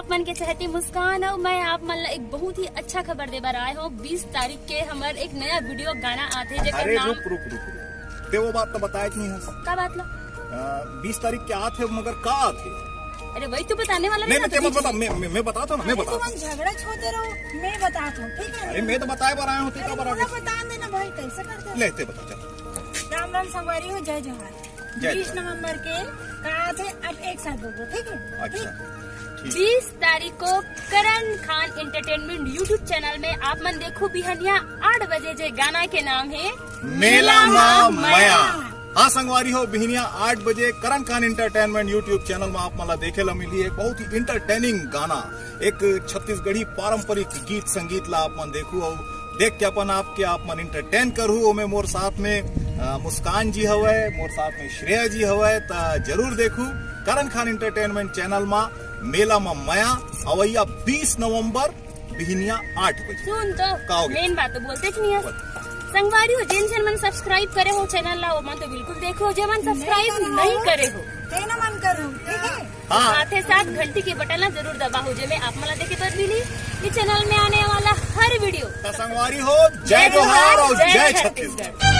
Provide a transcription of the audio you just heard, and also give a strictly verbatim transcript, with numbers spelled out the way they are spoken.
मन के चहेती मुस्कान, अउ मैं आप मन ला एक बहुत ही अच्छा खबर दे बर आए हूँ। बीस तारीख के हमर एक नया वीडियो गाना आथे, जेकर अरे नाम रुक रुक रुक रुक, ते वो बात तो बताए नहीं हस। का बात ला? बीस तारीख के आथे, मगर का आथे? अरे वही तो बताने वाला नहीं, था, मैं तो मत बता, मैं मैं, मैं बताता हूँ ना, मैं अरे बताता तुमन हूँ। झगड़ा छोते रहो, मैं बताता हूँ, ठीक है? अरे मैं तो बताए बर आया हूँ, ते अरे का बर आ पूरा गया? बता देना भाई, कैसे करते हो? ले ते बता, चल। राम राम संगवारी हो, जय जोहार। जय बीस जोहार। नवंबर के का आथे, अब एक साथ बोलो, ठीक है? अच्छा, ठीक। ठीक। बीस तारीख को करण खान एंटरटेनमेंट YouTube चैनल में आप मन देखो बिहनिया आठ बजे, जे गाना के नाम है मेला मा मया। हाँ संगवारी हो, बिहनिया आठ बजे करण खान एंटरटेनमेंट YouTube चैनल में आप मन ला देखे ला मिली एक बहुत ही एंटरटेनिंग गाना, एक छत्तीसगढ़ी पारंपरिक गीत संगीत ला आप मन देखू अउ देख के अपन आपके आप मन एंटरटेन करू। ओमे मोर साथ में अ, मुस्कान जी हवय, मोर साथ में श्रेया जी हवय, त जरूर देखू करण खान एंटरटेनमेंट चैनल मा मेला मा मया, अवैया बीस नवंबर बिहनिया आठ बजे। सुन तो, का हो गया? मेन बात तो बोलते च नहीं है। बोल। संगवारी हो, जेन जेन मन सब्सक्राइब करे हो चैनल ला, ओमन तो बिल्कुल देखो, जे मन सब्सक्राइब नहीं करे हो, ते ना मन करो, ठीक है? हाँ। साथे साथ घंटी के बटन ला जरूर दबाओ, जेमे आप मन ला देखे बर मिली ये चैनल में आने वाला हर वीडियो। त संगवारी हो, जय जोहार और जय छत्तीसगढ़।